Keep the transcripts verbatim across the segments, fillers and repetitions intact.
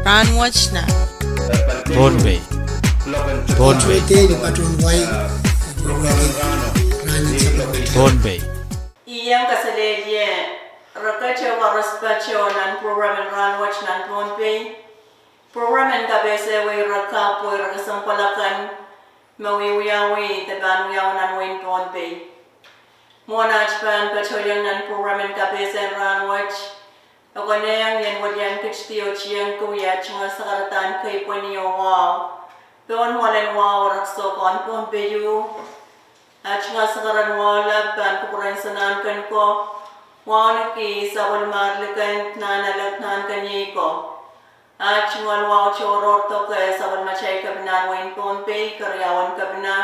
Rahnwet nan Pohnpei. Pohnpei. Pohnpei. I iang kaselehlie reket koaros patohwan nan program en Rahnwet nan Pohnpei. Program en kapehse wei reka pwe reka sempwal akan me wiwiawi de pahn wiawi nan wehin Pohnpei. Mwohn aht pahn patohiong nan program en kapehse en rahnwet, e konehng ien welian kit diotieng kawia tungoal sakaradahn keipweni oh wahu pohn mwoalen wahu erekiso kan Pohnpei. Aht tungoal sakaradahn wahu lap pahn kupwuren Sonahnken ko, wauneki sapwellimar likend nan alek Nahnken iei ko. Aht tungoal wahu tohrohr doke sapwellimatail kepinahn wehin Pohnpei, keriaun kepina,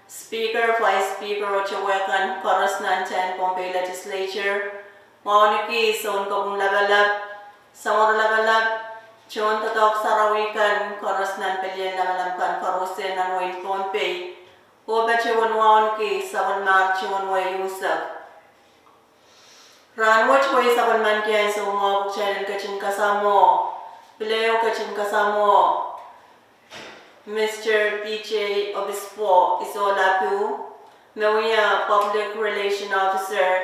Speaker, Vice Speaker, oh towe kan koaros nan tehn Pohnpei Legislature, wauneki sounkopwung lapalap, samworo lapalap, tohn doadoahk sarawi kan koaros nan pelien lamalam kan koaros nan wehin Pohnpei, oh patohwan wauneki sapwellimar tohn wehi unsek. Rahnwet wehi sapwellimaniki ansou mwahu pwe kitail en ketin kasamwo, pil ehu ketin kasamwo Mister P J Obispo Isola Pugh, me wia Public Relation Officer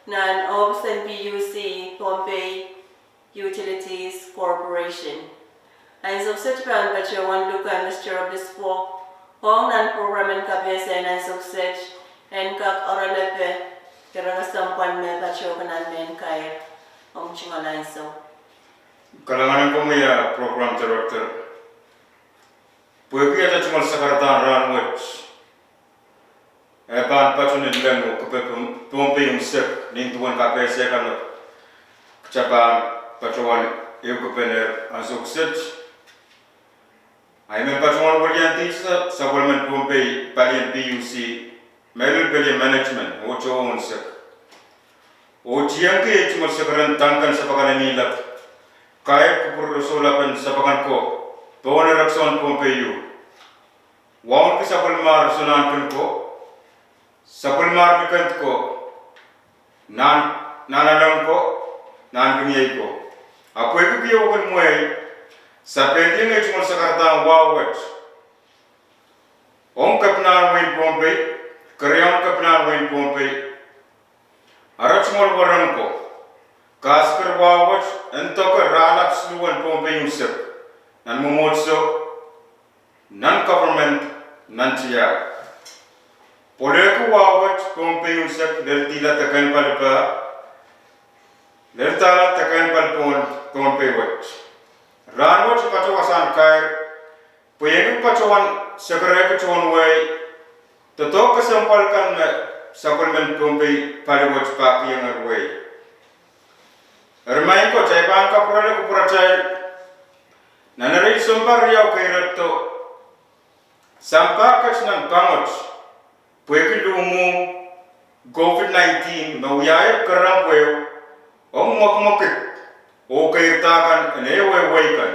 nan ohpis en P U C, Pohnpei Utilities Corporation. Ansou kiset pahn patohwan luke Mister Obispo ong nan program en kapehse en ansou kiset, en kak oaralape ire kesempwal me patohwan nan mehn kair ong tungoal ansou. Kalahngan en komwi, ah, Program Director. Pwehki atail tungoal sakaradahn rahnwet e pahn patohwan lel oh kipe Pohnpei unsek nin duwen kapehse kan, kitail pahn patohwan ehukipene ansou kiset. I men patohwan weliandi sapwellimen Pohnpei palien P U C, mehlel pelien management oh towe unsek, oh tiengki ei tungoal sakaradahn kan sap akan en ilap, kair kupwur rosohlapen sap akan ko pohn erekiso en Pohnpei. Wauneki sapwellimar Sonahnken ko, sapwellimar likend ko, nan, Nahnalek ko, Nahnken iei ko. Ahpw pwehki kihong mwehi, sapeidiong ei tungoal sakaradahn wahu wet ong kepinahn wehin Pohnpei, keriaun kepinahn wehin Pohnpei, ara tungoal wahnpoaron ko, kasikir wahu wet en doke rahnlap siluh en Pohnpei unsek, nan mwomwohdiso, nan government, nan tiahk. Pwelehki wahu wet Pohnpei unsek lel dihla de kehn palipa, lel dahla de kehn pali pohn Pohnpei wet. Rahnwet I patohwan wasahn kair pwe I en patohwan sekerehki tohn wehi doadoahk kesempwal kan me sapwellimen Pohnpei pali wet pahkihong wehi. Eri maing ko, kitail pahn kapwurehla kupwuratail nan erein sounpar riau keirepdo, sampah ket nan pangot pwehki luhmwuhmw COVID nineteen me wiahier kerempw ehu ong mwekimwekid oh keirda kan en ehuehu wehi kan,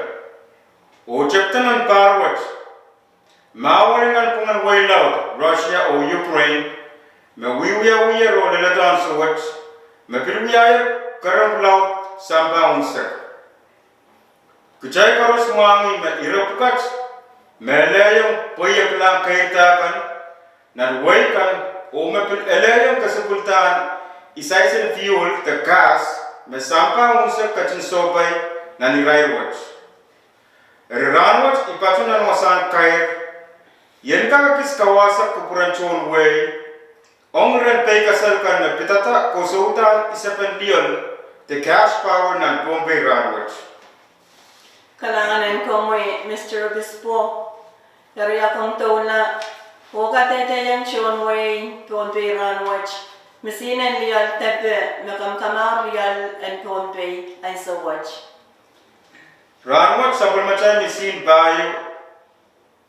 oh tepda nan pahr wet mahweniong nan pwungen wehi laud Russia oh Ukraine me wiewiawiher oh leledohn ansou wet, me pil wiahier kerempw laud sampah unsek. Kitail koaros mwahngih me ire pwukat me elehiong pweiek lahng keirda kan nan wehi kan, oh me pil elehiong kesepwildahn isaisen fuel de gas me sampah unsek ketin sohpai nan irair wet. Eri rahnwet I patohwan wasahn kair, I en kak ekis kawahsang kupwuren tohn wehi ong iren peikasal kan me pidada kosouhdahn isepen lioal de cash power nan Pohnpei rahnwet. Kalahngan en komwi, Mister Obispo. Eri I kin doula oh kadehdehiong tohn wehi Pohnpei rahnwet misihn en lioal depe me kamakamour lioal en Pohnpei ansou wet. Rahnwet sapwellimatail misihn pahieu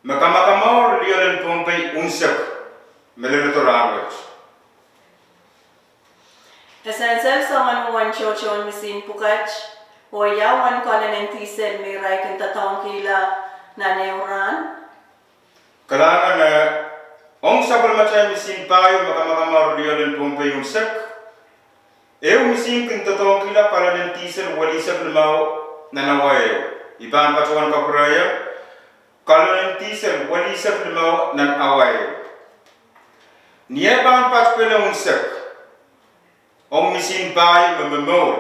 me kamakamour lioal en Pohnpei unsek me leledo rahnwet. E sansal soangen uwen tohtohn misihn pwukat, oh ia uwen koalen en dihsel me irail kin doadoahngkihla nan ehu rahn? Kalahngan, eh, ong sapwellimatail misihn pahieu me kamakamour lioal en Pohnpei unsek, ehu misihn kin doadoahngkihla koalen en dihsel welihsek limau nan awa ehu. I pahn patohwan kapwurehiong kalon en dihsel welihsek limau nan awa ehu. Ni eh pahn patpene unsek ong misihn pahieu me momour,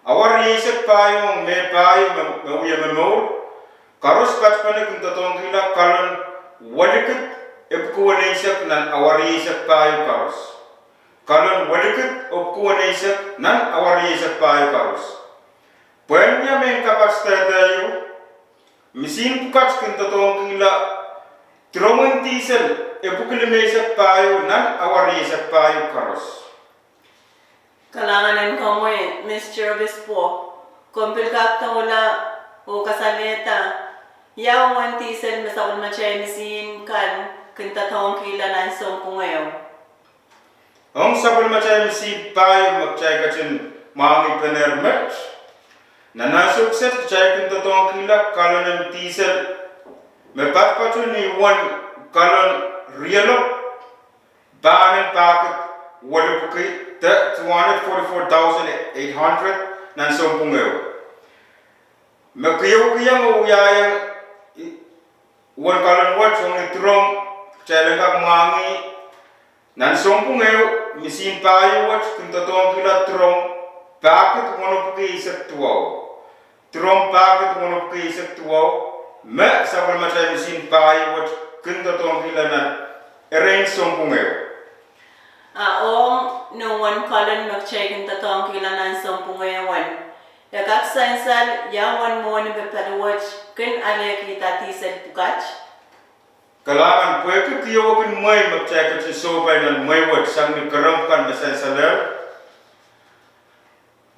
awa rieisek pahieu ong mehn pahieu me, me wie momour, koaros patpene kin doadoahngkihla kalon welikid epwiki weneisek nan awa rieisek pahieu koaros. Kalon welikid epwiki weneisek nan awa rieisek pahieu koaros. Pwehn wia mehn kapatdehde ieu, misihn pwukat kin doadoahngkihla dirowen dihsel epwiki limeisek pahieu nan awa rieisek pahieu koaros. Kalahngan en komwi, Mister Obispo, komw pil kak doula oh kasalehda ia uwen dihsel me sapwellimatail misihn kan kin doadoahngkihla nan sounpwong ehu? Ong sapwellimatail misihn pahieu me kitail ketin mwahngih penehr met, nan ansou kiset kitail kin doadoahngkihla kalon en dihsel me patpato ni uwen kalon rielopw pahnen pahkid welipwiki, de two hundred forty-four thousand eight hundred nan sounpwong ehu. Me keieu keieu wiahiong uwen kalon wet ong ni dirow, kitail en kak mwahngih nan sounpwong ehu, misihn pahieu wet kin doadoahngkihla dirow pahkid wenepwiki eisek duwau. Dirow pahkid wenepwiki eisek duwau me sapwellimatail misihn pahieu wet kin doadoahngkihla nan erein sounpwong ehu. A ong ni uwen kalon me kitail kin doadoahngkihla nan sounpwong ehu, e kak sansal ia uwen mwohni me pali wet kin alehkihda dihsel pwukat? Kalahngan, pwehki keieu kin mwehi me kitail ketin sohpai nan mwehi wet sang ni kerempw kan me sansalehr.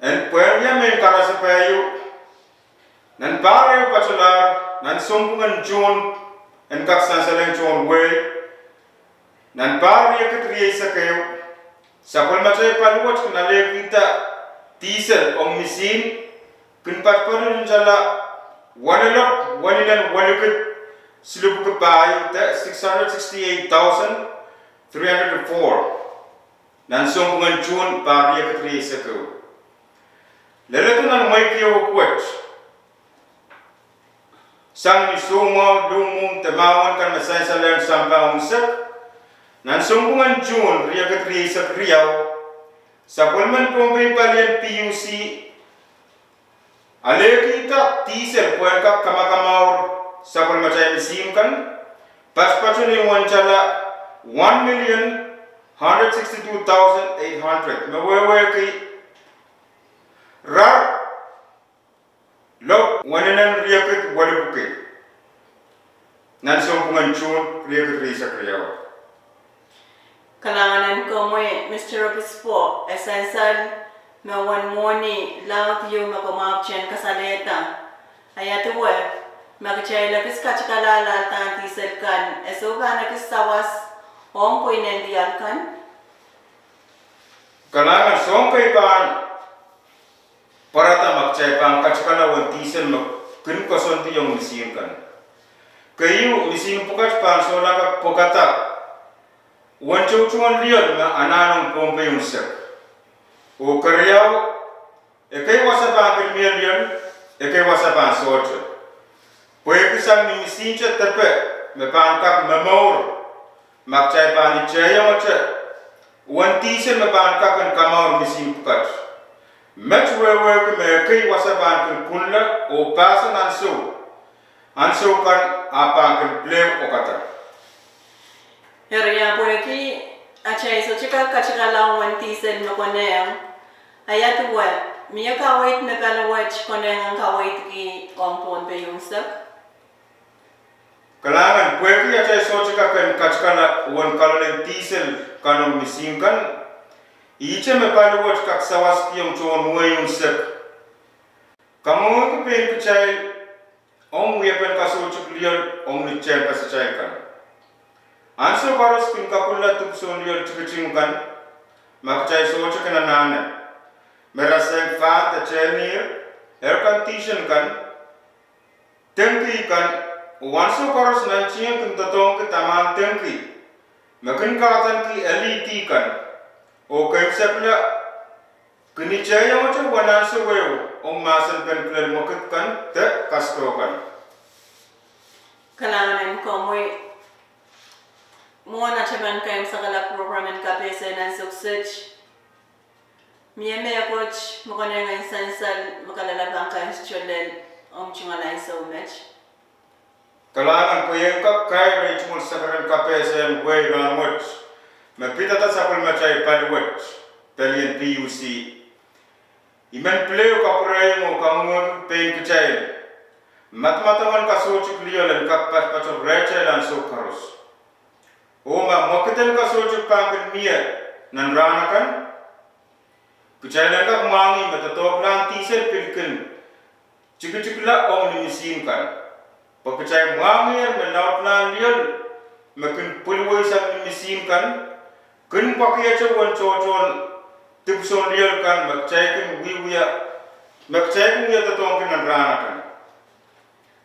En pwehn wia mehn karasepe ieu, nan pahr ehu patalahr, nan sounpwong en June, en kak sansalehng tohn wehi, nan pahr riekid rieisek ehu, sapwellimatail pali wet kin alehkihda dihsel ong misihn kin patpatohn tala wenelopw weninen welikid silipwiki pahieu, de six hundred sixty-eight thousand three hundred four nan sounpwong en June pahr riekid rieisek ehu. Leledo nan mwehi keieu wet, sang ni soumwahu, luhmwuhmw de mahwen kan me sansalehng sampah unsek, nan sounpwong en June riekid rieisek riau, sapwellimen Pohnpei palien PUC alehkihda dihsel pwehn kak kamakamaur sapwellimatail misihn kan, patpatohn uwen tala one million hundred sixty-two thousand eight hundred, me wehwehki rar lopw weninen riekid welipwiki, nan sounpwong en June riekid rieisek riau. Kalahngan en komwi, Mister Obispo, e sansal me uwen mwohni laud ieu me komw ahpwtehn kasalehda. A ia duwe, ma kitail ekis katikala alahldahn dihsel kan, e soh pahn ekis sawas ong pweinen diar kan? Kalahngan, soahng kei pahn pwarada ma kitail pahn katikala uwen dihsel me kin koasoandiong misihn kan. Keieu, misihn pwukat pahn solahr kak pwekada uwen toutouen lioal me anahn ong Pohnpei unsek. Oh keriau, ekei wasa pahn kin mie lioal, ekei wasa pahn sohte. Pwehki sang ni misihn te depe me pahn kak momour, ma kitail pahn itehiongete uwen dihsel me pahn kak en kamour misihn pwukat, met wehwehki me ekei wasa pahn kin kunla oh pahsan ansou, ansou kan a pahn kin pil okada. Eri a pwehki atail sohte kak katikala uwen dihsel me konehng, a ia duwe, mie kaweid me pali wet konehng en kaweidki ong Pohnpei unsek? Kalahngan, pwehki atail sohte kak en katikala uwen kalon en dihsel kan ong misihn kan, ihte me pali wet kak sawaskiong tohn wehi unsek, kamwengehki pein kitail ong wiepen kasoutik lioal ong ni tehnpasatail kan. Ansou koaros kin kakunla dipwisoun lioal tikitik kan, ma kitail sohte kin anahne, me rasehng fan de tehnir, air condition kan, dengki kan, oh ansou koaros nantihong kin doadoahngki damahn dengki me kin kahdaneki LED kan, oh keimwsekla kin itehiongete uwen ansou ehu ong mahsen pen kilel mwekid kan de kasdo kan. Kalahngan en komwi. Mwohn atail pahn kaimwisekala program en kapehse nan Sokosok, mie mehkot me konehng en sansal me kalelapak kan tohnleng ong tungoal ansou met. Kalahngan pwe I en kak kair ei tungoal sekeren kapehse en wehi rahnwet, me pidada sapwellimatail pali wet, palien P U C. I men pil ehu kapwurehiong oh kamwomwehki pein kitail madamadau en kasohtik lioal en kak patopato rehtail ansou koaros. Oh ma mwekid en kasohtik pahn kin mie nan rahn akan, kitail en kak mwahngih me doadoahklahn dihsel pil kin tikitikla ong nimensien kan. Pwe kitail mwahngiher me laudanahn lioal me kin pwilwei sang nimensien kan kin pwakiehte uwen tohtohn dipwisoun lioal kan me kitail kin wiewia, me kitail kin wia doadoahngki nan rahn akan.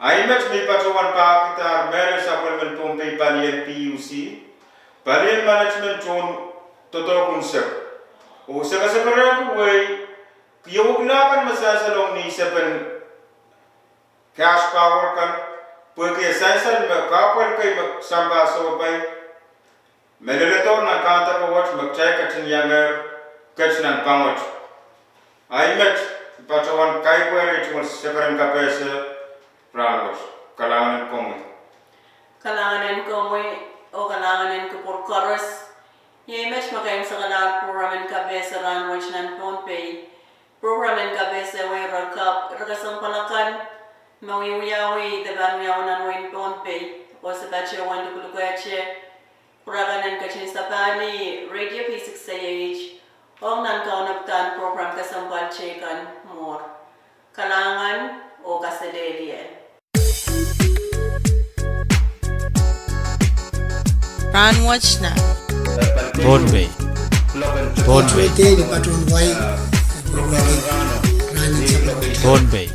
Ahi met me I patohwan pahkidahr mehlel sapwellimen Pohnpei palien P U C, palien management tohn doadoahk unsek, oh sekesekerehki wehi kiewekla kan me sansal ong ni sepen cash power kan, pwehki e sansal me kahpwal kei me sampah sohpai me leledohr nan kahndapo wet me kitail ketin iangehr ket nan pwunod. Ahi met I patohwan kaipwehre ei tungoal sekeren kapehse rahnwet. Kalahngan en komwi. Kalahngan en komwi, oh kalahngan en kupwur koaros. Iei met me kaimwisekala program en kapehse rahnwet nan Pohnpei. Program en kapehse wehi rekap, re kesempwal akan me wiewiawi de pahn wiawi nan wehin Pohnpei, oh se patohwan lukulukehte kupwur akan en ketin sapahl Radio P six A H, ong nan kaunopadahn program kesempwal teikan mwuhr. Kalahngan oh kaselehlie. Rahnwet nan Pohnpei. Pohnpei. Pohnpei.